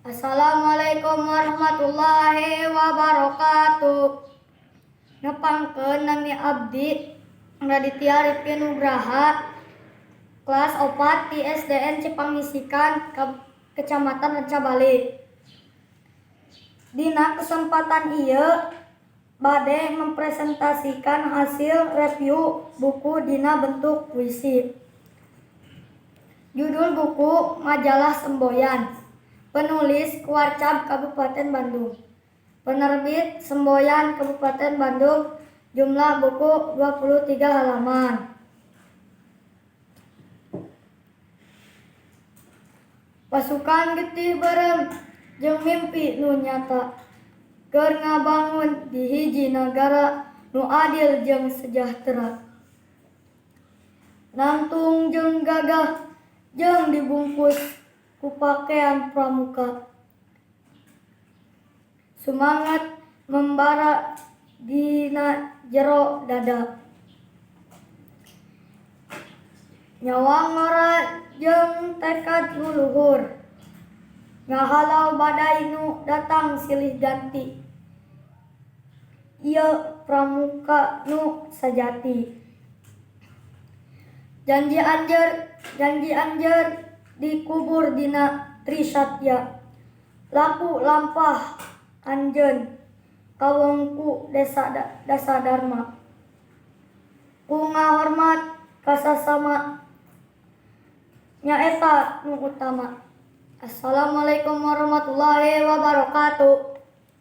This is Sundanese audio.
Assalamualaikum warahmatullahi wabarakatuh. Nepangkeun nami abdi Raditya Rifki Nugraha, kelas 4 di SDN Cipangisikan, Kecamatan Rancabali. Dina kesempatan ieu bade mempresentasikan hasil review buku dina bentuk puisi. Judul buku Majalah Semboyan. Penulis Kwarcab Kabupaten Bandung. Penerbit Semboyan Kabupaten Bandung. Jumlah buku 23 halaman. Pasukan getih beureum jeung mimpi nu nyata keur ngabangun di hiji nagara nu adil jeung sejahtera. Nangtung jeung gagah jeung dibungkus ku pakean pramuka. Sumanget membara dina jero dada. Nyawa ngora jeung tekad nu luhur. Ngahalau badai nu datang silih ganti. Ieu pramuka nu sajati. Janji anjeun dikubur dina Trisatya. Laku lampah anjeun kawongku dasadarma. Ku ngahormat ka sasama nyaeta nu utama. Assalamualaikum warahmatullahi wabarakatuh.